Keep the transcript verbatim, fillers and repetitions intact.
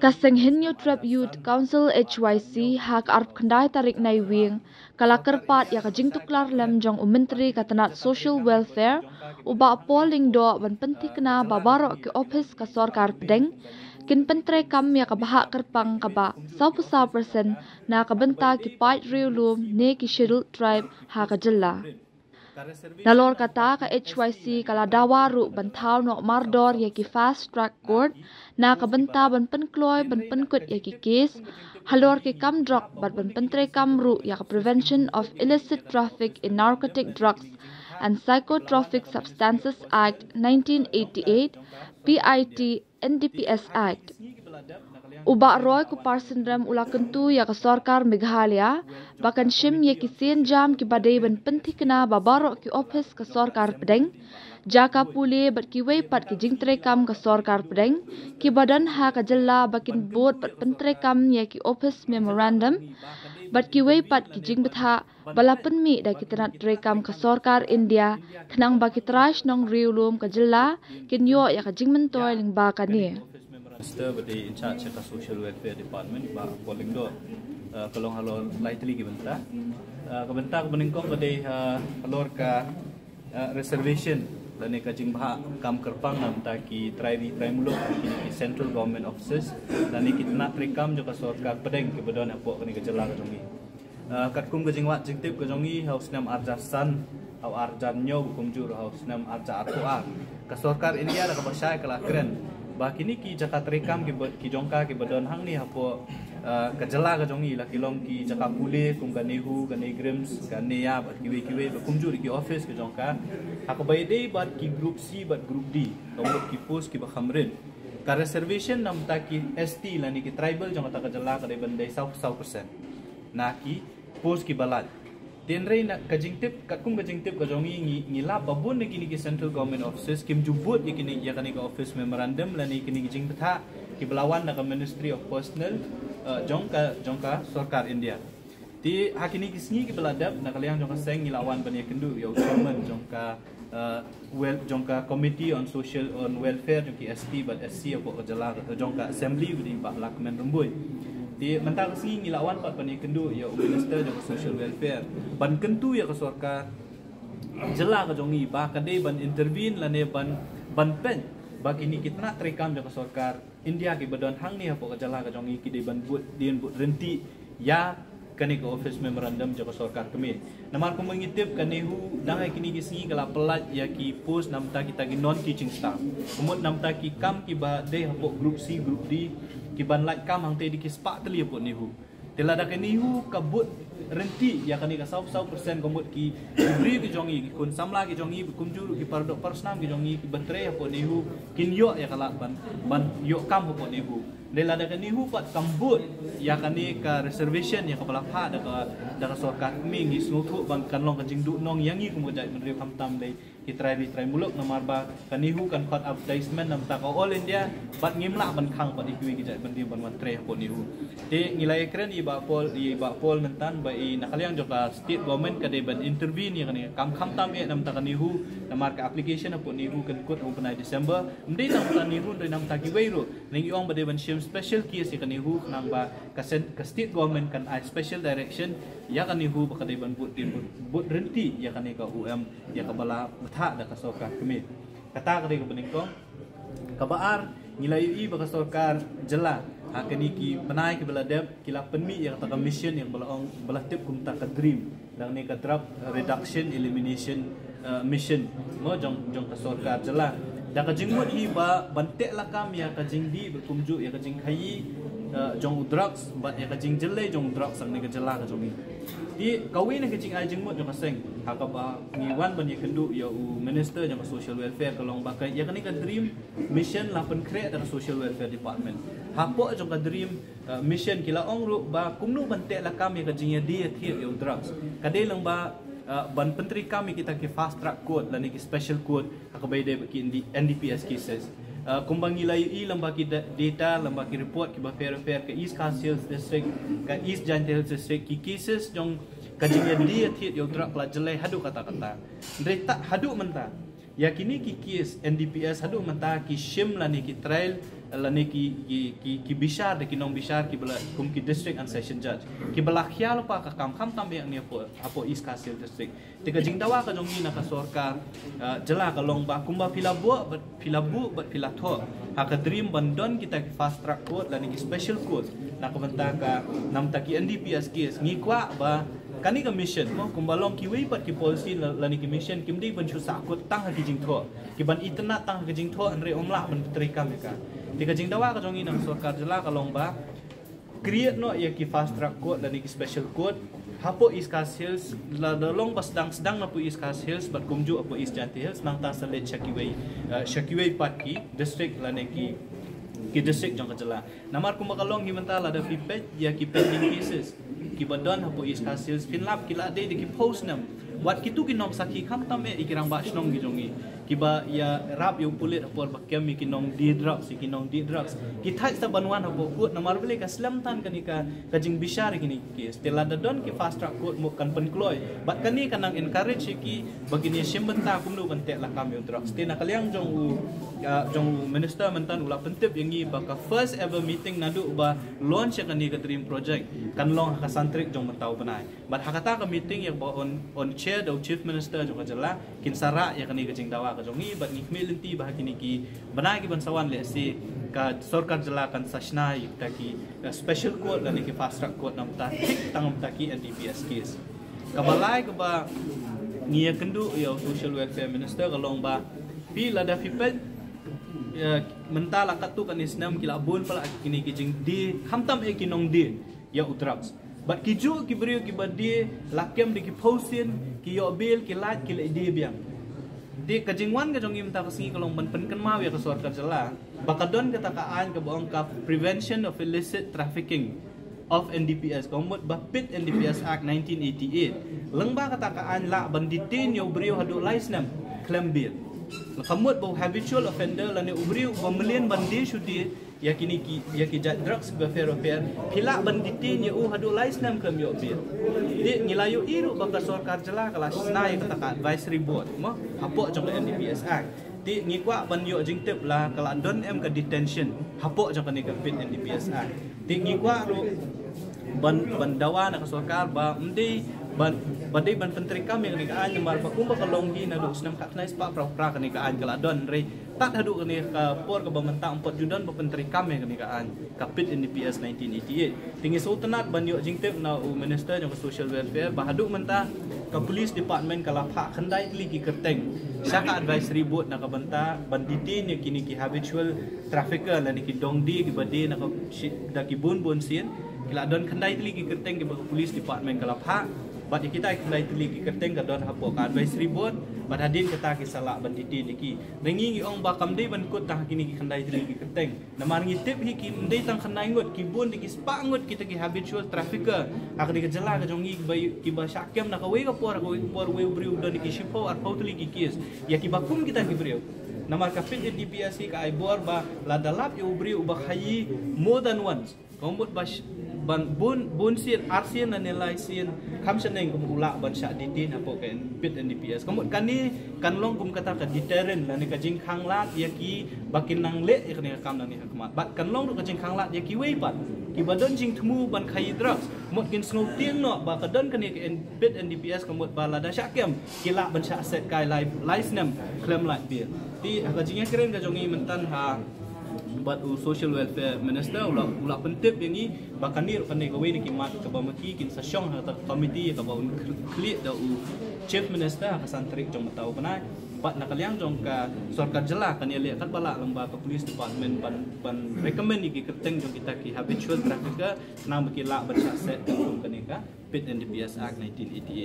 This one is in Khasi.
Ka Seng Hynñiewtrep Youth Council H Y C ha ka arphew khyndai tarik Naiwieng ka la kyrpad ïa ka jingtuklar lem jong u Myntri ka tnat Social Welfare, u Bah Paul Lyngdoh, ban pynthikna ba baroh ki ophis ka sorkar pdeng kin pyntreikam ïa ka bhah kyrpang kaba sawphew saw percent na ka bynta ki paid riewlum ne ki Scheduled Tribe ha ka jylla. Nalor kata, ka H Y C ka la dawa ruh ban thaw noh mardor ïa ki Fast Track Court na ka bynta ban pynkloi ban pynkut ïa ki kes halor ki kam drok bad ban pyntreikam ruh ïa ka Prevention of Illicit Traffic in Narcotic Drugs and Psychotropic Substances Act nineteen eighty-eight, P I T N D P S Act. U Bah Roy Kupar Synrem u la kyntu ïa ka sorkar Meghalaya ba kan shim ïa ki sienjam kiba dei ban pynthikna ba baroh ki ophis ka sorkar pdeng, jaka pule bad kiwei pat ki jingtreikam ka sorkar pdeng kiba don ha ka jylla ba kin bud bad pyntreikam ïa ki ophis memorandum bad kiwei pat ki jingbthah ba la pynmih da ki tnat treikam ka sorkar India khnang ba ki trai shnong riewlum ka jylla kin ïoh ïa ka jingmyntoi lyngba kane. Minister ba dei in charge ka Social Welfare Department, Bah Paul Lyngdoh, eh, ka long halor lai tylli ki bynta. Eh, ka bynta kaba nyngkong ka dei, eh, halor ka, eh, reservation lane ka jingbhah kam kyrpang na bynta ki trai ri trai muluk, ki, ki Central Government Offices lane ki tnat treikam jong ka sorkar pdeng kiba don hapoh kane ka jylla ka jong ngi. Ah, katkum ka jingwad jingtip ka jong ngi, ha u snem arhajar san, ha u arhajar hynñiew, kumjuh ruh ha u snem arhajar arphew ar, ka sorkar India da kaba shai ka la kren ba kine ki jaka treikam kiba, ki jong ka kiba don hangne hapoh, ah, ka jylla ka jong ngi, la ki long ki jaka pule kum ka NEHU, ka NEIGRIHMS, ka NEIGRIHMS bad kiwei kiwei, bad kumjuh ki office ki jong ka, ha kaba ïadei bad ki group C bad group D, ka mut ki post kiba kham rit. Ka reservation na bynta ki S T lane ki tribal jong kata ka jylla ka dei ban dei saw, saw percent na ki post kiba lait. Hynrei na ka jingtip, katkum ka jingtip ka jong ngi, ngi, ngi lap ba bun na kine ki Central Government Offices kim ju bud ïa kine, ïa kane ka office memorandum lane kine ki jingbthah kiba la wan na ka Ministry of Personnel, eh, jong ka, jong ka sorkar India. Te ha kine ki sngi kiba la dep, na ka liang jong ka seng ngi la wan ban ïakynduh ïa u chairman jong ka, eh, wel-, jong ka Committee on Social, on Welfare jong ki S T bad S C hapoh ka jylla, jong ka Assembly, u dei Bah Lahkmen Rymbui. Te mynta ka sngi ngi la wan pat ban ïakynduh ïa u Minister jong ka Social Welfare ban kyntu ïa ka sorkar jylla ka jong ngi ba ka dei ban intervene lane ban, ban peit ba kine ki tnat treikam jong ka sorkar India kiba don hangne hapoh ka jylla ka jong ngi ki dei ban bud, dei ban bud ryntih ïa kane ka office memorandum jong ka sorkar kmie. Namar kumba ngi tip ka NEHU dang ha kine ki sngi ka la pyllait ïa ki post na bynta kita ki non teaching staff, ka mut na bynta ki kam kiba dei hapoh group C, group D, ki ban lait kam hangtei da ki spah tylli hapoh NEHU. Te lada ka NEHU ka bud ryntih ïa kane ka saw, saw percent, ka mut ki, ki briew ki jong ngi, ki khun samla ki jong ngi, kumjuh ruh ki para doh para snam ki jong ngi kiba trei hapoh NEHU kin ïoh ïa ka lad ban, ban ïoh kam hapoh NEHU. Hynrei lada ka NEHU pat kam bud ïa kane ka reservation ïa kaba la phah da ka, da ka sorkar kmie, ngi sngewthuh ba kan long ka jingduhnong ïa ngi kum ka jaitbynriew, khamtam dei ki trai ri trai muluk, namar ba ka NEHU kan khot advertisement na bynta ka All India, bad ngim lah ban khang pat ïa kiwei ki jaitbynriew ban wan trei hapoh NEHU. Te ngi la ïakren ïa i Bah Paul, ïa i Bah Paul mynta ba i na ka liang jong ka state government ka dei ban intervene ïa kane ka kam, khamtam eh na bynta ka NEHU, namar ka application hapoh NEHU kan kut ha u bnai December. Ym dei na bynta NEHU, ym dei na bynta kiwei ruh. Ngi ong ba dei ban shim special case ïa ka NEHU khnang ba ka sen-, ka state government kan ai special direction ïa ka NEHU ba ka dei ban bud, dei bud, bud ryntih ïa kane ka U M ïa kaba la bthah da ka sorkar kmie. Kata ka dei kaba nyngkong. Kaba ar, ngi la ïohi ba ka sorkar jylla ha kine ki bnai kiba la dep ki la pynmih ïa kata ka mission ïa kaba la ong, ba la tip kum kata ka DREAM, lane ka Drug Reduction Elimination, eh, Mission, mo, jong, jong ka sorkar jylla. Da ka jingmut hi ba ban teh lakam ïa ka jingdih bad kumjuh ïa ka jingkhaïi, eh, jong u drugs bad ïa ka jingjyllei jong u drugs hangne ka jylla ka jong ngi. Te kawei na ka jingai jingmut jong ka seng ha kaba ngi wan ban ïakynduh ïa u Minister jong ka Social Welfare ka long ba ka, ïa kane ka DREAM Mission la pynkhreh da ka Social Welfare Department. Hapoh jong ka DREAM, eh, Mission ki la ong ruh ba kumno ban teh lakam ïa ka jingïadie ïathied ïa u drugs. Ka dei lang ba, eh, ban pyntreikam ïa kita ki Fast Track Court lane ki Special Court ha kaba ïadei bad ki N D, N D P S cases. Eh, kumba ngi la ïohi lyngba ki da-, data, lyngba ki report kiba pher pher, ka East Khasi Hills District, ka East Jaintia Hills District, ki cases jong ka jingïadie ïathied ïa u drug ka la jyllei haduh katta katta. Hynrei haduh mynta, ïa kine ki case N D P S haduh mynta ki shim lane ki trial, lane ki ki ki, ki bishar da ki nongbishar kiba la kum ki District and Session Judge kiba la khia lypa ka kam khamtam eh ne hapoh, hapoh East Khasi Hills District. Te ka jingdawa ka jong ngi na ka sorkar, uh, jylla ka long ba kumba phi la buh bad phi la buh bad phi la thoh ha ka dream ban don kita ki fast track court lane ki special court na ka bynta ka, na ka bynta ki N D P S case. Ngi kwah ba kane ka mission mo, kumba long kiwei pat ki policy la-, lane ki mission kim dei ban shu sahkut tang ha ki jingthoh, ki ban itynnad tang ha ki jingthoh hynrei ym lah ban pyntreikam ïa ka. Te ka jingdawa ka jong ngi na ka sorkar jylla ka long ba create noh ïa ki fast track court lane ki special court hapoh East Khasi Hills, lada long ba sdang, sdang na hapoh East Khasi Hills bad kumjuh hapoh East Jaintia Hills, nangta sa leit sha kiwei, uh, sha kiwei pat ki district lane ki, ki district jong ka jylla. Namar kumba ka long hi mynta, lada phi peit ïa ki pending cases kiba don hapoh East Khasi Hills, phin lap ki la dei da ki phew snem. Wat kitu ki nongsakhi khamtam eh ïa ki rangbah shnong ki jong ngi kiba ïarap ïa u pulit ha por ba kem ïa ki nongdie drugs, ïa ki nongdie drugs. Ki thait sa ban wan hapoh court namar balei? Ka slem than kane ka, ka jingbishar ïa kine ki case. Te lada don ki fast track court mo kan pynkloi. Bad kane kan nang encourage ïa ki ba kin ïashim bynta kumno ban teh lakam ïa u drugs. Te na ka liang jong u, uh, jong u minister mynta u la pyntip ïa ngi ba ka first ever meeting naduh ba launch ïa kane ka dream project kan long ha ka san tarik jong mynta u bnai. Bad ha kata ka meeting ïa kaba yn, yn chair da u Chief Minister jong ka jylla, kin sa rah ïa kane ka jingdawa ka jong ngi, bad ngi khmih lynti ba ha kine ki bnai ki ban sa wan lehse ka sorkar jylla kan sa shna ïa kita ki, uh, special court lane ki fast track court na ka bynta, thik tang na ka bynta ki N D P S case. Kaba lai kaba ngi ïakynduh ïa u Social Welfare Minister ka long ba phi, lada phi peit, uh, mynta la katto katne snem ki la bun palat kine ki jingdie, khamtam eh ki nongdie ïa u drugs. Bad kijuh ki briew kiba die la kem da ki phew sien, ki ïoh bail, ki lait, ki leit die biang. Te ka jingwan ka jong ngi mynta ka sngi ka long ban pynkynmaw ïa ka sorkar jylla ba ka don kata ka aiñ kaba ong ka Prevention of Illicit Trafficking of N D P S, ka mut ba PIT N D P S Act nineteen eighty-eight. Lyngba kata ka aiñ lah ban detain ïa u briew haduh lai snem khlem bail. Ka mut ba u habitual offender lane u briew ba mlien ban die shu die ïa kine ki, ïa ki jait drugs kiba pher bapher, phi lah ban detain ïa u haduh lai snem khlem ïoh bail. Te ngi la ïohi ruh ba ka sorkar jylla ka la shna ïa kata ka advisory board mo hapoh jong ka N D P S Act. Te ngi kwah ban ïoh jingtip la ka la don em ka detention hapoh jong kane ka PIT N D P S Act. Te ngi kwah ruh ban, ban dawa na ka sorkar ba ym dei ban, ba dei ban pyntreikam ïa kane ka aiñ namar ba kumba ka long hi naduh u snem khatkhyndai spah phra phra kane ka aiñ ka la don, hynrei tad haduh kane ka por kaba mynta ym pat ju don ba pyntreikam ïa kane ka aiñ ka PIT N D P S nineteen eighty-eight. Te ngi sngewtynnad ban ïoh jingtip na u Minister jong ka Social Welfare ba haduh mynta ka Police Department ka la phah khyndai tylli ki kyrteng sha ka advisory board na ka bynta ban detain ïa kine ki habitual trafficker lane ki dongdie kiba die na ka shi-, da ki bun bun sien. Ki la don khyndai tylli ki kyrteng kiba ka Police Department ka la phah. Bad ïa kita khyndai tylli ki kyrteng ka don hapoh ka advisory board, bad hadien kata ki sa lah ban detain ïa ki. Ngi ngi ong ba kam dei ban kut tang ha kine ki khyndai tylli ki kyrteng. Namar ngi tip hi kim dei tang khyndai ngut, ki bun da ki spah ngut kita ki habitual trafficker ha kane ka jylla ka jong ngi kiba, kiba shah kem na kawei ka por ha kawei ka por, uwei u briew u don da ki shiphew arphew tylli ki case. Ïa kiba kum kita ki briew. Namar ka PIT N D P S hi ka ai bor ba lada lap ïa u briew uba khaïi more than once, ka mut ba sh-, ban bun, bun sien, ar sien lane lai sien, kham shaneng ka mut u lah ban shah detain hapoh ka N-, PIT N D P S. Ka mut kane kan long kum kata ka deterrent lane ka jingkhanglad ïa kiba kin nang leh ïa kane ka kam nangne ha khmat. Bad kan long ruh ka jingkhanglad ïa kiwei pat kiba don jingthmu ban khaïi drugs. Ka mut kin sngewtieng noh ba ka don kane ka N-, PIT N D P S, ka mut ba lada shah kem ki lah ban shah set kai lai, lai snem khlem lait bail. Te ha ka jingïakren ka jong ngi mynta ha bad u Social Welfare Minister u la, u la pyntip ïa ngi ba kane ruh kane kawei na ki mat kaba ma ki kin sa shong ha kata ka committee kaba un khlieh da u Chief Minister ha ka san tarik jong mynta u bnai. Bad na ka liang jong ka sorkar jylla kan ïaleh katba lah lyngba ka Police Department ban, ban recommend ïa ki kyrteng jong kita ki habitual trafficker khnang ba ki lah ban shah set kum kane ka PIT N D P S Act nineteen eighty-eight.